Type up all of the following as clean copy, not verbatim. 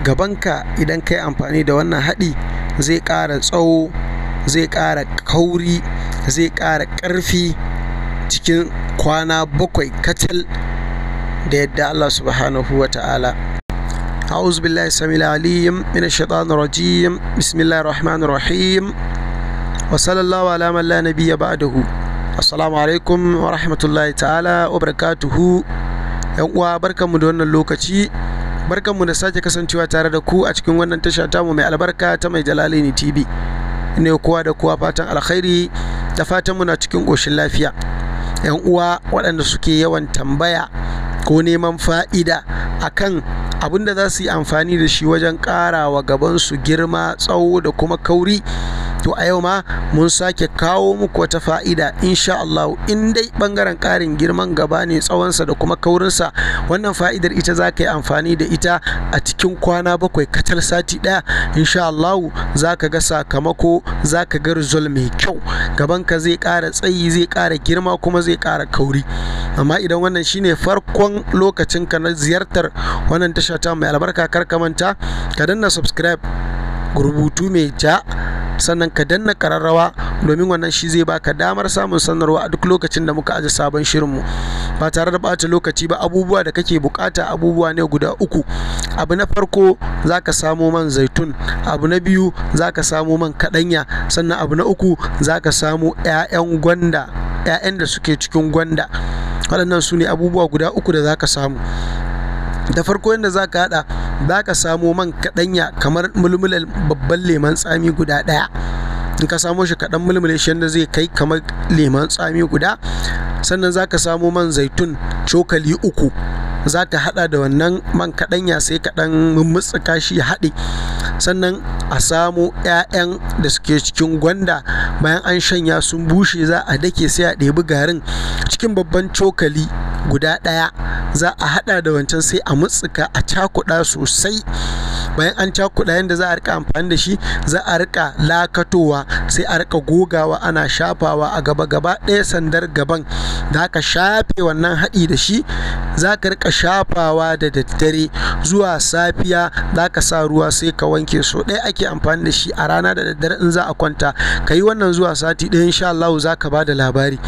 Gabanka idan ka yi amfani da wannan haɗi zai ƙara tsawo, zai ƙara kauri, zai ƙara ƙarfi cikin kwana 7 kacal da yadda Allah subhanahu wa ta'ala. أعوذ بالله السميع العليم من الشيطان الرجيم. بسم الله الرحمن الرحيم، وصلى الله على من لا نبي بعده. Assalamu alaikum wa rahmatullahi ta'ala wa barakatuhu. Yan uwa, barkanmu da wannan lokaci, barkanmu da sake kasancewa tare da ku a cikin wannan tasha tamu mai albarka ta Mai Jalalaini TV. Ina kowa da kowa fatan alkhairi da fatan muna cikin ƙoshin lafiya. Yan uwa waɗanda suke yawan tambaya ko neman fa'ida akan abin da za su yi amfani da shi wajen ƙarawa gabansu girma, tsawo da kuma kauri, to a yau ma mun sake kawo muku wata fa'ida insha Allah. In dai bangaren ƙarin girman gaba ne, tsawonsa da kuma kaurinsa, wannan fa'idar ita za ka yi amfani da ita a cikin kwana 7 kacal, sati ɗaya, insha Allah za ka ga sakamako, za ka ga result mai kyau. Gabanka zai ƙara tsayi, zai ƙara girma, kuma zai ƙara kauri. Amma idan wannan shine farkon lokacinka na ziyartar wannan tasha ta mai albarka, kar ka manta ka danna subscribe, rubutu mai ja, sannan ka danna kararrawa, domin wannan shi zai baka damar samun sanarwa a duk lokacin da muka aje sabon shirinmu. Ba tare da ɓata lokaci ba, abubuwa da kake bukata abubuwa ne guda 3. Abu na farko, zaka samo man zaitun. Abu na biyu, zaka samo man kaɗanya. Sannan abu na uku, zaka samo 'ya'yan gwanda, 'ya'yan da suke cikin gwanda. Waɗannan su ne abubuwa guda 3 da zaka samu. Da farko, yadda za ka haɗa, za ka samo man kaɗanya kamar mulmulan babban lemon tsami guda ɗaya. In ka samo shi kaɗan, mulmule shi yadda zai kai kamar lemon tsami guda. Sannan za ka samo man zaitun cokali 3. Za ka haɗa da wannan man kaɗanya, sai kaɗan mummutsuka shi ya haɗe. Sannan a samo 'ya'yan da suke cikin gwanda. Bayan an shanya sun bushe, za a dake, sai a ɗebi garin cikin babban cokali guda ɗaya, za a haɗa da wancan, sai a mutsuka, a cakuɗa sosai. Bayan an cakuɗa, yadda za a rika amfani da shi, za a rika lakatowa, sai a rika gogawa, ana shafawa a gaba gaba ɗaya. Sandar gaban da aka shafe wannan haɗi da shi, za ka rika shafawa da daddare zuwa safiya, za ka sa ruwa sai ka wanke. So ɗaya ake amfani da shi a rana, da daddare in za a kwanta. Ka yi wannan zuwa sati ɗaya, insha Allah za ka ba da labari.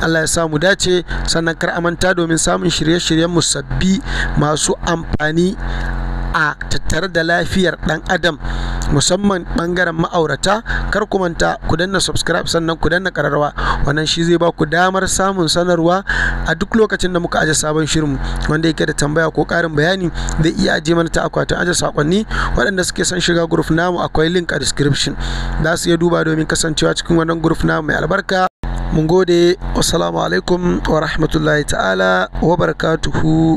Allah ya sa mu dace. Sannan kar a manta, domin samun shirye-shiryen mu sabbi masu amfani a tattare da lafiyar ɗan adam, musamman ɓangaren ma'aurata, kar ku manta ku danna subscribe, sannan ku danna ƙararrawa. Wannan shi zai ba ku damar samun sanarwa a duk lokacin da muka aje sabon shirinmu. Wanda yake da tambaya ko ƙarin bayani zai iya aje mana ta akwatin aje sakonni. Waɗanda suke son shiga group namu, akwai link a description, za su iya duba domin kasancewa cikin wannan group namu mai albarka. Mun gode. Wassalamu alaikum wa rahmatullahi ta'ala wa barakatuhu.